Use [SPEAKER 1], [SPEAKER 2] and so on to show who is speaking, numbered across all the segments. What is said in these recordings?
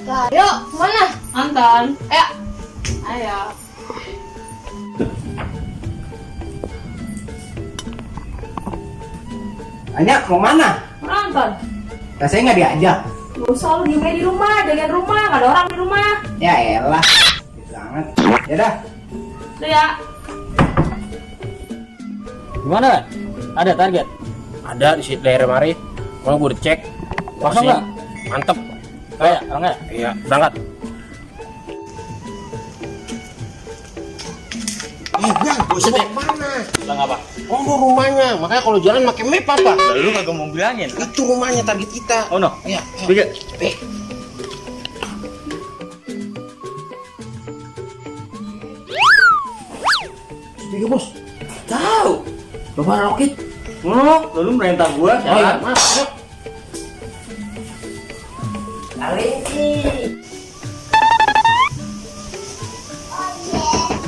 [SPEAKER 1] Yuk, mana?
[SPEAKER 2] Anton.
[SPEAKER 1] Ayo. Ayo.
[SPEAKER 3] Anya mau mana?
[SPEAKER 2] Anton.
[SPEAKER 3] Rasanya nggak diajak.
[SPEAKER 2] Gak usah, lu diem aja di rumah, jagain rumah, gak ada orang di rumah.
[SPEAKER 3] Ya elah, gitu banget. Ya dah.
[SPEAKER 2] Udah ya.
[SPEAKER 4] Gimana, Bang? Ada target?
[SPEAKER 5] Ada di situ daerah mari. Mau gue cek.
[SPEAKER 4] Kosong nggak?
[SPEAKER 5] Mantep.
[SPEAKER 4] Kayak, orang nggak?
[SPEAKER 5] Iya, berangkat. Bang, buset deh. Mana?
[SPEAKER 4] Bilang apa?
[SPEAKER 5] Oh, mau rumahnya. Makanya kalau jalan pakai map apa?
[SPEAKER 4] Lu kagak mau bilangin?
[SPEAKER 5] Itu rumahnya target kita.
[SPEAKER 4] Oh no?
[SPEAKER 5] Iya.
[SPEAKER 4] Tiga.
[SPEAKER 5] Tiga bos. Tahu. Coba roket.
[SPEAKER 4] Oh, lu merintah gua,
[SPEAKER 5] Oh iya,
[SPEAKER 4] jalan.
[SPEAKER 5] mas. Yuk.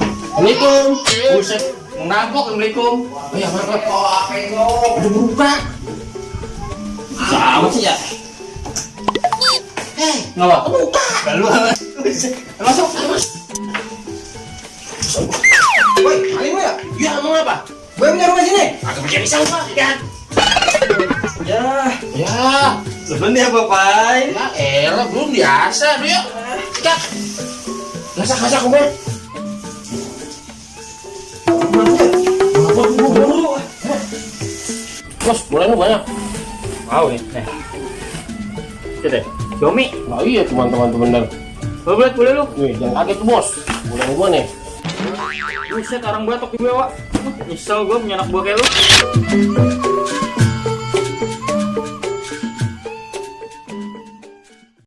[SPEAKER 5] Assalamualaikum.
[SPEAKER 4] Buset, mau ngerampok, Assalamualaikum.
[SPEAKER 5] Oh iya, mantap. Udah buka.
[SPEAKER 4] Sama sih ya? Ngapa?
[SPEAKER 5] Buka.
[SPEAKER 4] Lalu apa?
[SPEAKER 5] Masuk, mas. Woi, kali ya? Ya, mau apa?
[SPEAKER 3] Gue punya rumah sini.
[SPEAKER 5] Agak bisa bisa apa? Kan?
[SPEAKER 4] Ya,
[SPEAKER 5] Ya,
[SPEAKER 4] seben dia bapai.
[SPEAKER 5] ya elah belum biasa, dia. Cak. Gasak-gasak kumel. Bos, boleh lu banyak.
[SPEAKER 4] Mau nih, nih. Coba deh, Xiaomi.
[SPEAKER 5] Nah iya teman-teman bener.
[SPEAKER 4] Boleh lu.
[SPEAKER 5] Nih, jangan kaget tuh bos. Boleh gua nih.
[SPEAKER 4] Buset, orang batok juga, Wak. Nyesel gua punya anak gua kayak lu.